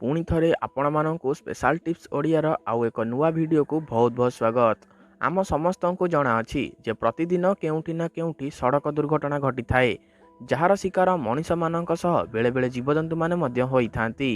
ପୁଣି ଥରେ ଆପଣମାନଙ୍କୁ ସ୍ପେଶାଲ ଟିପ୍ସ ଓଡ଼ିଆର ଆଉ ଏକ ନୂଆ ଭିଡ଼ିଓକୁ ବହୁତ ବହୁତ ସ୍ୱାଗତ। ଆମ ସମସ୍ତଙ୍କୁ ଜଣାଅଛି ଯେ ପ୍ରତିଦିନ କେଉଁଠି ନା କେଉଁଠି ସଡ଼କ ଦୁର୍ଘଟଣା ଘଟିଥାଏ, ଯାହାର ଶିକାର ମଣିଷମାନଙ୍କ ସହ ବେଳେବେଳେ ଜୀବଜନ୍ତୁମାନେ ମଧ୍ୟ ହୋଇଥାନ୍ତି।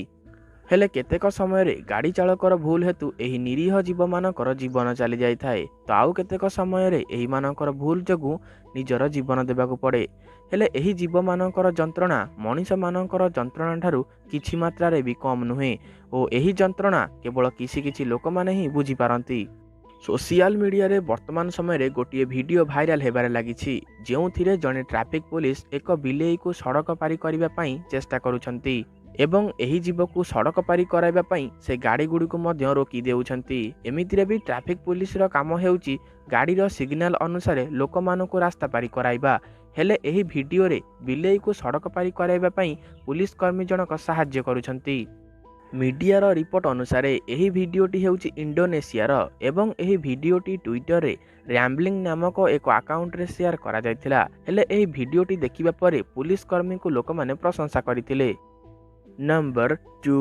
ହେଲେ କେତେକ ସମୟରେ ଗାଡ଼ି ଚାଳକର ଭୁଲ ହେତୁ ଏହି ନିରୀହ ଜୀବମାନଙ୍କର ଜୀବନ ଚାଲିଯାଇଥାଏ ତ ଆଉ କେତେକ ସମୟରେ ଏହିମାନଙ୍କର ଭୁଲ ଯୋଗୁଁ ନିଜର ଜୀବନ ଦେବାକୁ ପଡ଼େ। ହେଲେ ଏହି ଜୀବମାନଙ୍କର ଯନ୍ତ୍ରଣା ମଣିଷମାନଙ୍କର ଯନ୍ତ୍ରଣାଠାରୁ କିଛି ମାତ୍ରାରେ ବି କମ୍ ନୁହେଁ ଓ ଏହି ଯନ୍ତ୍ରଣା କେବଳ କିଛି କିଛି ଲୋକମାନେ ହିଁ ବୁଝିପାରନ୍ତି। ସୋସିଆଲ ମିଡ଼ିଆରେ ବର୍ତ୍ତମାନ ସମୟରେ ଗୋଟିଏ ଭିଡ଼ିଓ ଭାଇରାଲ ହେବାରେ ଲାଗିଛି, ଯେଉଁଥିରେ ଜଣେ ଟ୍ରାଫିକ୍ ପୋଲିସ ଏକ ବିଲେଇକୁ ସଡ଼କ ପାରି କରିବା ପାଇଁ ଚେଷ୍ଟା କରୁଛନ୍ତି ଏବଂ ଏହି ଜୀବକୁ ସଡ଼କ ପାରି କରାଇବା ପାଇଁ ସେ ଗାଡ଼ିଗୁଡ଼ିକୁ ମଧ୍ୟ ରୋକି ଦେଉଛନ୍ତି। ଏମିତିରେ ବି ଟ୍ରାଫିକ୍ ପୋଲିସର କାମ ହେଉଛି ଗାଡ଼ିର ସିଗ୍ନାଲ ଅନୁସାରେ ଲୋକମାନଙ୍କୁ ରାସ୍ତା ପାରି କରାଇବା। ହେଲେ ଏହି ଭିଡ଼ିଓରେ ବିଲେଇକୁ ସଡ଼କ ପାରି କରାଇବା ପାଇଁ ପୁଲିସ କର୍ମୀ ଜଣକ ସାହାଯ୍ୟ କରୁଛନ୍ତି। ମିଡିଆର ରିପୋର୍ଟ ଅନୁସାରେ ଏହି ଭିଡ଼ିଓଟି ହେଉଛି ଇଣ୍ଡୋନେସିଆର ଏବଂ ଏହି ଭିଡ଼ିଓଟି ଟ୍ୱିଟରରେ ର୍ୟାମ୍ବଲିଂ ନାମକ ଏକ ଆକାଉଣ୍ଟରେ ସେୟାର କରାଯାଇଥିଲା। ହେଲେ ଏହି ଭିଡ଼ିଓଟି ଦେଖିବା ପରେ ପୁଲିସ କର୍ମୀଙ୍କୁ ଲୋକମାନେ ପ୍ରଶଂସା କରିଥିଲେ। ନମ୍ବର 2।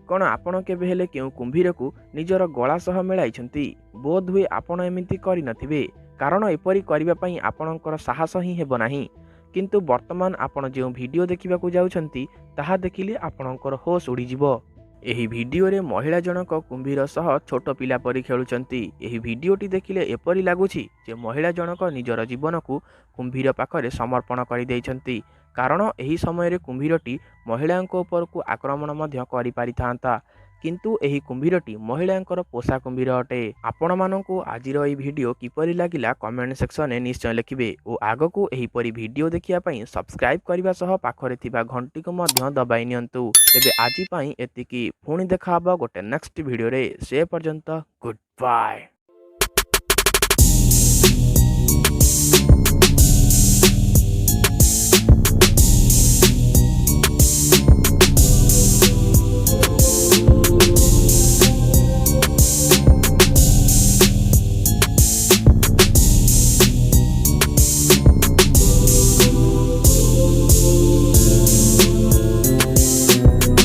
କ'ଣ ଆପଣ କେବେ ହେଲେ କେଉଁ କୁମ୍ଭୀରକୁ ନିଜର ଗଳା ସହ ମିଳାଇଛନ୍ତି? ବୋଧହୁଏ ଆପଣ ଏମିତି କରିନଥିବେ, କାରଣ ଏପରି କରିବା ପାଇଁ ଆପଣଙ୍କର ସାହସ ହିଁ ହେବ ନାହିଁ। କିନ୍ତୁ ବର୍ତ୍ତମାନ ଆପଣ ଯେଉଁ ଭିଡ଼ିଓ ଦେଖିବାକୁ ଯାଉଛନ୍ତି, ତାହା ଦେଖିଲେ ଆପଣଙ୍କର ହୋସ୍ ଉଡ଼ିଯିବ। ଏହି ଭିଡ଼ିଓରେ ମହିଳା ଜଣକ କୁମ୍ଭୀର ସହ ଛୋଟ ପିଲା ପରି ଖେଳୁଛନ୍ତି। ଏହି ଭିଡ଼ିଓଟି ଦେଖିଲେ ଏପରି ଲାଗୁଛି ଯେ ମହିଳା ଜଣକ ନିଜର ଜୀବନକୁ କୁମ୍ଭୀର ପାଖରେ ସମର୍ପଣ କରିଦେଇଛନ୍ତି, କାରଣ ଏହି ସମୟରେ କୁମ୍ଭୀରଟି ମହିଳାଙ୍କ ଉପରକୁ ଆକ୍ରମଣ ମଧ୍ୟ କରିପାରିଥାନ୍ତା। କିନ୍ତୁ ଏହି କୁମ୍ଭୀରଟି ମହିଳାଙ୍କର ପୋଷା କୁମ୍ଭୀର ଅଟେ। ଆପଣମାନଙ୍କୁ ଆଜିର ଏହି ଭିଡ଼ିଓ କିପରି ଲାଗିଲା, କମେଣ୍ଟ ସେକ୍ସନରେ ନିଶ୍ଚୟ ଲେଖିବେ ଓ ଆଗକୁ ଏହିପରି ଭିଡ଼ିଓ ଦେଖିବା ପାଇଁ ସବସ୍କ୍ରାଇବ୍ କରିବା ସହ ପାଖରେ ଥିବା ଘଣ୍ଟିକୁ ମଧ୍ୟ ଦବାଇ ନିଅନ୍ତୁ। ତେବେ ଆଜି ପାଇଁ ଏତିକି। ପୁଣି ଦେଖାହବ ଗୋଟେ ନେକ୍ସଟ ଭିଡ଼ିଓରେ। ସେ ପର୍ଯ୍ୟନ୍ତ ଗୁଡ୍ ବାଏ।